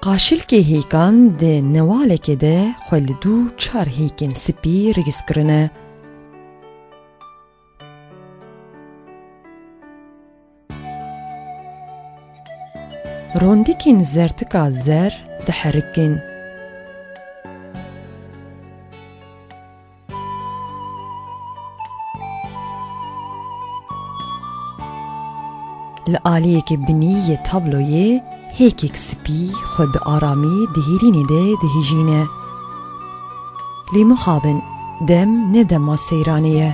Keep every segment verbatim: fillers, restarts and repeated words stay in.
Qaşilkê hêkan di newalekê de xwe li dû çar hêkên spî rigîz kirine. Rondikên zertika zer diherikin. Li aliyeke binî yê tabloyê hêkek spî xwe bi aramî di hêlînê de dihijîne. Lê mixabin, dem ne dema seyranê ye.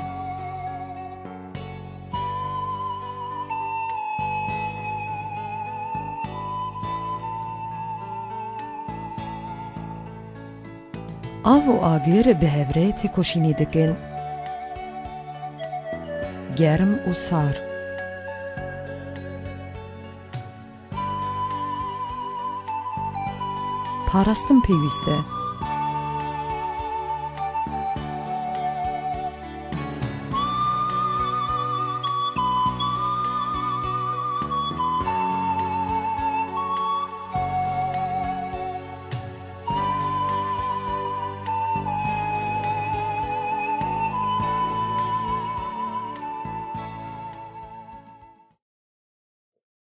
Av û agir bi hev re têkoşînê dikin. Germ û sar. Parastin pêwîst e.